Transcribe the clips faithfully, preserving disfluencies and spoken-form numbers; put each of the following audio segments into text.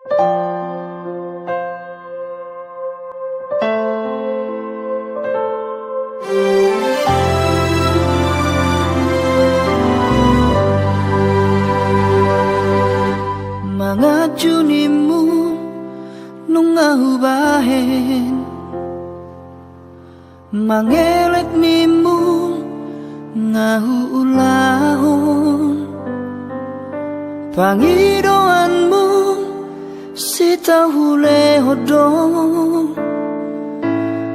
Manganju nimmu nunga hubahen, mangelek nimmu nga huulahon. Pangidoanmu sitau hulehon do,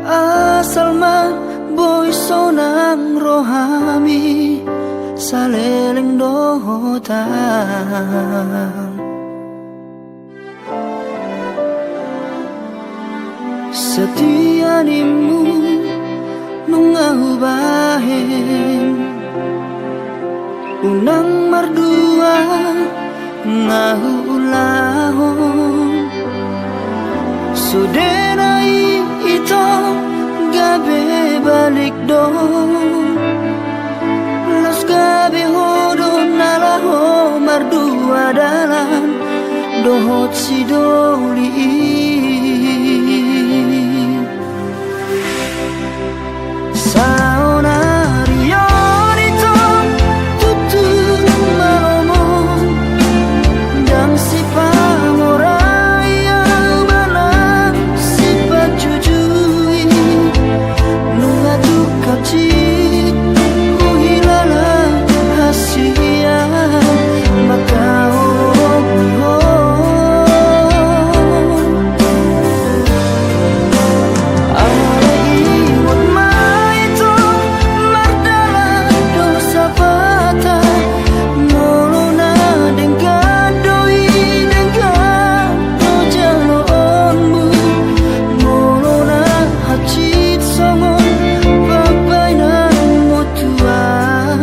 asal ma boi sonang rohami saleleng dohot am. Satia nimmu nunga hubahen, unang mardua nga huulahon. Sude na i ito gabe balik do, laos gabe ho do na laho mardua dalan dohot si Doli i. Saonari on ito tutu malomo, ndang sipamorai au manang sipajujui. Nunga tung hansit huhilala hasian mangkaholongi ho. Alai ihuthon ma ito mardalan do sapata, molo na denggan do i denggan do jaloonmu, molo na hansit songon pambahenan motuan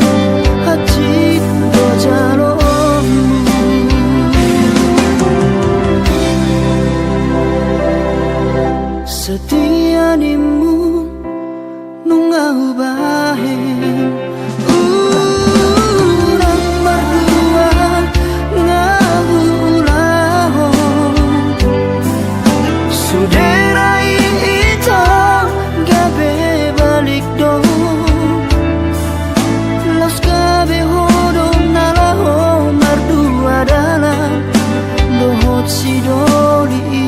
hansit do jaloonmu. Satia nimmu nunga hubahen, unang mardua nga huulahon. Sude na i ito gabe balik do, laos gabe ho do na laho mardua dalan dohot si Doli i.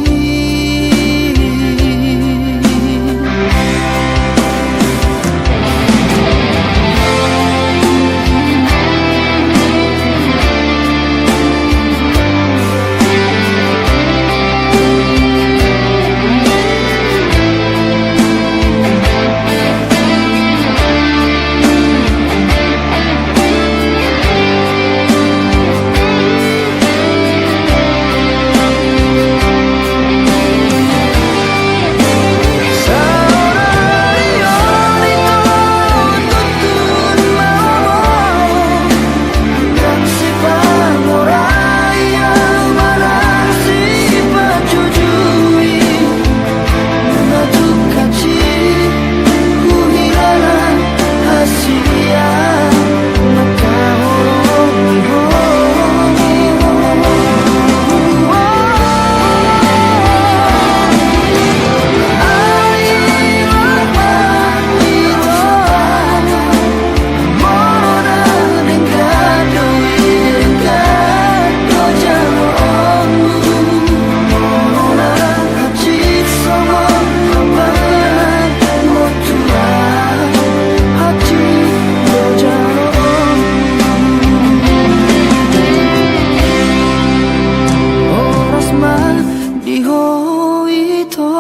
Horas ma di ho ito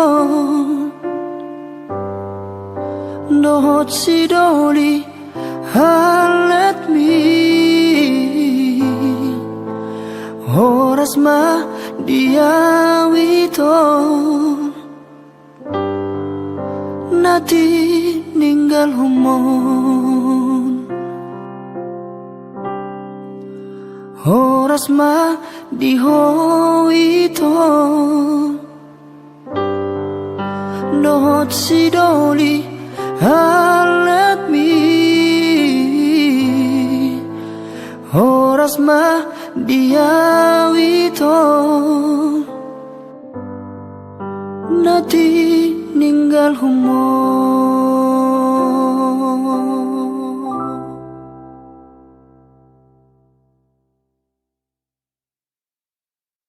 dohot si Doli halletmi. Horas ma di au ito na tininggalhonmon. Horas ma di ho ito dohot si Doli halletmi. Horas ma di au ito Na tininggalhon ho.